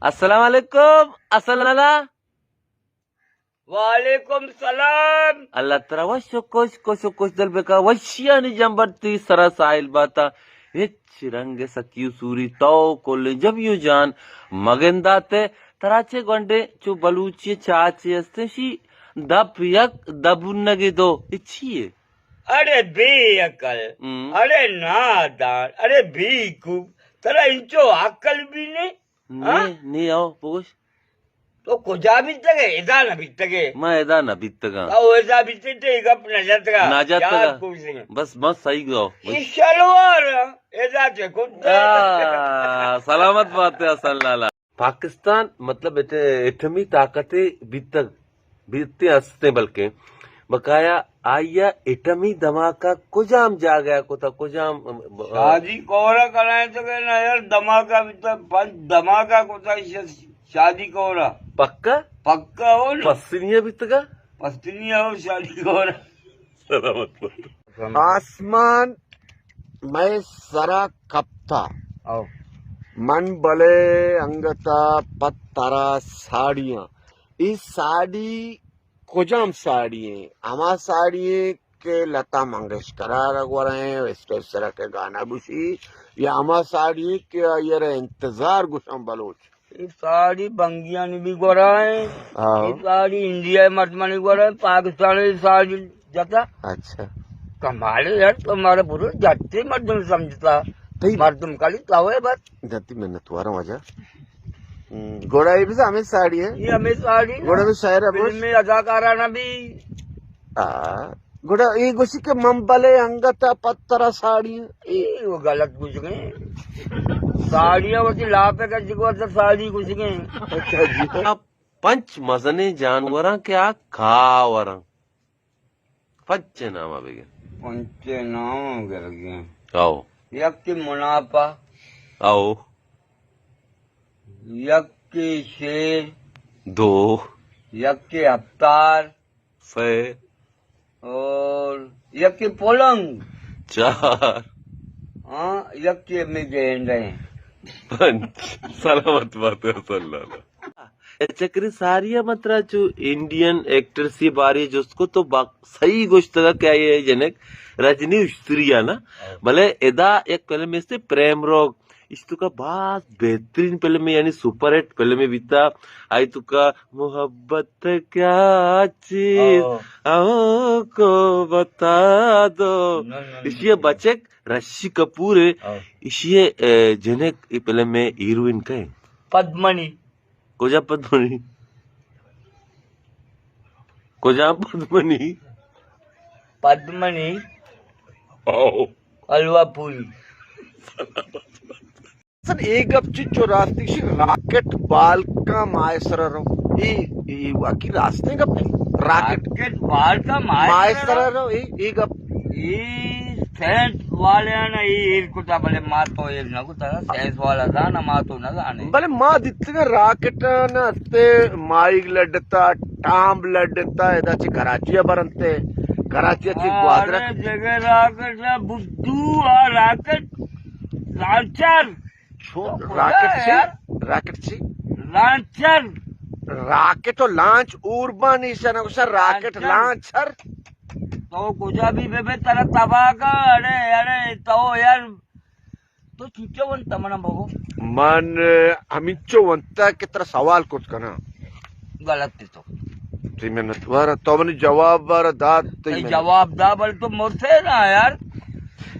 السلام علیکم، السلام علیکم۔ وعلیکم سلام۔ اللہ ترا وش و کش، کش و کش دل بکا، وشیانی جمبر تی سرا ساحل باتا۔ ہچ رنگ سکی و سوری تو کل جبی و جان مگنداتے۔ ترا چے گونڈے چو بلوچی چاچے استیں شی دپ یک دبونگے دو۔ اے چی اے؟ اڑے بے عقل، ہم۔ اڑے نادان، اڑے بیوقوف، ترا انچو عقل بھی نہیں؟ ہاں؟ نی، نی، آؤ، بگوش۔ تو کجا بیتگے؟ ادا نہ بیتگے۔ ما ادا نہ بیتگاں۔ او ادا بیتے تے گپ نہ جتگا۔ نہ جتگا۔ یاد کو سنگ۔ بس، بس صحیح گو۔ ای شلوار، ادا تے کتے۔ آ، سلامت بات ہے، حسن لالا۔ پاکستان، مطلب، ایٹ-، ایٹمی طاقت بیتگ۔ بیتیں ہستیں، بلکیں بقایا آئی ءَ ایٹمی دھماکہ کجام جاگہ ءَ کتگ، کجام، ام، ب-، شادی کور ءَ کنائینتگ نا یار، دھماکہ بیتگ، پنچ دھماکہ کتگ ش-، شادی کور ءَ۔ پکا؟ پکا ہو نا۔ پسنی ءَ بیتگ ءَ؟ پسنی ءَ ہو شادی کور ءَ۔ سلامت بات۔ آسمان مئے سرا کپتا۔ او۔ من بلے انگتا پہ ترا ساڑیاں۔ اے ساڑی کجام ساڑی ایں؟ ہما ساڑی ایں کہ لتا منگیشکر ءَ را گورا ایں، اسٹیج سرا کہ گانا گوشی، یا ہما ساڑی ایں کہ آئی ءَ را انتظار گوشاں بلوچ؟ اے ساڑی بنگیانی بھی گورا ایں، ہاں۔ اے ساڑی انڈیا ءِ مردمانی گورا ایں، پاکستان ءِ ساڑی جتا۔ اچھا۔ کمالے یار، تو مارا برو جتے مردم سمجھتا۔ تئی مردم کالی تاوے بس۔ جتی منت وارا واجہ۔ ہم، گڑا اے بس ہمیں ساڑی ایں۔ اے ہمیں ساڑی نا۔ گڑا ہمیں شاعر ہے بس۔ فلم ءِ اداکارانہ بھی۔ آ، گڑا اے گوشی کہ من بلے انگت ءَ پہ ترا ساڑی ایں۔ اے وہ غلط گوشگیں۔ ساڑی ءَ وتی لاپ ءَ کجی کو ساڑی گوشگیں۔ اچھا جی۔ پنچ مزنیں جانوراں کہ آ کاوراں۔ پنچ ءِ نام ءَ بگر۔ پنچ ءِ نام ءَ گرگیں۔ او۔ یک کہ مناپا۔ او۔ یک کہ شیر۔ دو۔ یک کہ ہپتار۔ سے۔ اور یک کہ پلنگ۔ چار۔ ہاں، یک کہ میں گینڈے۔ پنچ۔ سلامت بات ہے، صلی اللہ علیہ۔ اے چکری ساری ءَ من ترا چو انڈین ایکٹریس ءِ بارے جست کو تو با-، صحیح گوشتگ کہ آئی ءِ جنک رجنی اشتری ءَ نا۔ ہاں۔ بلے ادا یک فلم استے پریم روگ، اشتکا باز بہترین فلم ہے، یعنی سپر ہٹ فلم ہے بیتا۔ آئی تو کا محبت کیا چیز، ہاں۔ ہم کو بتا دو۔ نہ، نہ، نہ۔ اشی ءِ بچک رشی کپور ہے۔ ہاں۔ اشی ءِ، اے، جنک ای فلم ءِ ہیروئن کئے؟ پدمنی۔ کجا پدمنی؟ کجا پدمنی؟ پدمنی۔ او۔ حلوہ پوری۔ سر، اے گپ چنچو راستی شی، راکٹ بالکاں ماہ سر رو۔ اے، اے واقعی راستیں گپ ہے۔ راکٹ۔ راکٹ بالکاں ماہ ماہ سر سر رو۔ رو، اے، اے گپ۔ اے سائنس والے نا اے ایر کتا، بلے ما تو ایر نہ کتا، سائنس والا زانا، ما تو نہ زانے۔ بلے ما دیتگا راکٹ نا تے مائیگ لڈتا، ٹامب لڈتا، ادا چہ کراچی ءَ برنتے، کراچی ءَ چہ گوادر ءَ۔ ارے جگہ راکٹ نا بدو، آ راکٹ لانچر۔ چو تو کجا راکٹ ہے چی؟ یار؟ راکٹ چی؟ لانچر۔ راکٹ و لانچ اور بانی شنا گوشا راکٹ لانچر۔ لانچر۔ تو کجا بھی بے بے ترا تباہ کا، اڑے، اڑے، تو یار، تو چیچو ونتا منا بگو۔ من، اه، ہمینچو ونتا کہ ترا سوال کرت کنا۔ غلط ہے تو۔ تئی منت وار، تو منی جواب وار دات، تئی تئی منت۔ جواب دا، بل تو مرتے نا یار۔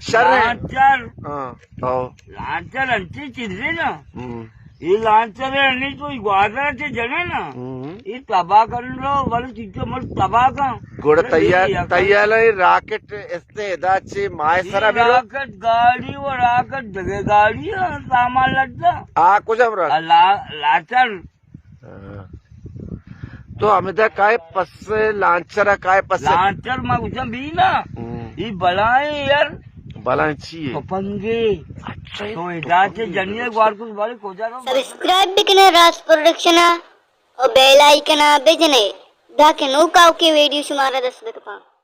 شر ہے۔ لانچر۔ ہاں، تو۔ لانچر انچی چیزے نا۔ ہم۔ اے لانچر ہے، نہیں تو اے گوادر سے جنے نا۔ ہم۔ اے تباہ کر لو، بل چیزے مر تباہ کا۔ گوڑا بل تیار، تیار ہے راکٹ استے ادا چے ماہ اے سرا بھی رو۔ راکٹ گاڑی و راکٹ دگے گاڑی ہے، سامان لگتا۔ آ، کجا برا؟ آ، لا-، لانچر۔ ہاں۔ تو ہمدا کائے پس لانچر کائے پس؟ لانچر ما گوشاں بھی نا۔ ہم۔ ای بلائیں یار۔ بلائیں چی ہے؟ پپنگے۔ اچھا، تو ادا چے جنیے گوار کچھ بارے کجا رو؟ سبسکرائب بکنے راز پروڈکشن ءَ اور بیل آئیکن ءَ بجنے، تاکہ نوک آؤکیں ویڈیو شمارا دست بکپاں۔